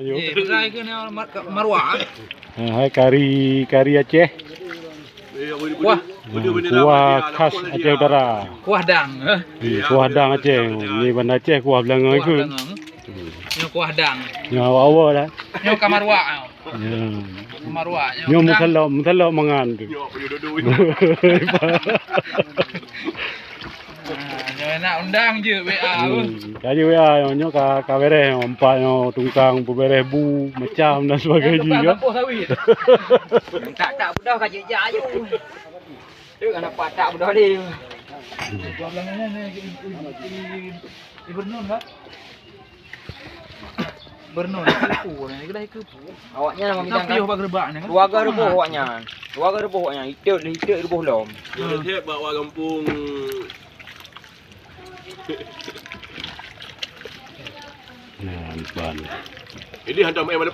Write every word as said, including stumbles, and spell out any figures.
Eh, peugah keu ni mar-, maruah. Ha, hai kari, kari Aceh. Kuah. Hmm, kuah khas Aceh Utara. Kuah dang, eh. Hmm, kuah dang Aceh. Ni Banda Aceh kuah beulangong ikut. Beulangong. Hmm. Nyoe kuah dang. Nyoe awak-awak dah. Nyoe ka maruah. Ya. Maruah. Nyoe meusalok, meusalok mangan tu. Ah, nyoe nak undang je W A tu. Hmm, ka jeuet W A nyoe, nyoe ka, ka beres nyoe, empat nyoe tungkang peuberes bu macam dan sebagainya. Tukang ya. Tampôh sawit. Tak, tak beudôh ka jeuet jak aju. Tu kan apa tak beudôh lé. Gubernur lah. Gubernur, ikeu pu, ikeu pu. Awaknyan lam bidang kan? Bak gereubak ni kan? Keluarga reuboh awaknyan. Keluarga reuboh awaknyan. Itot lé itot reuboh lom. Nyoe lé bak wa gampông. Nah, ban. Ini hantam eh, mana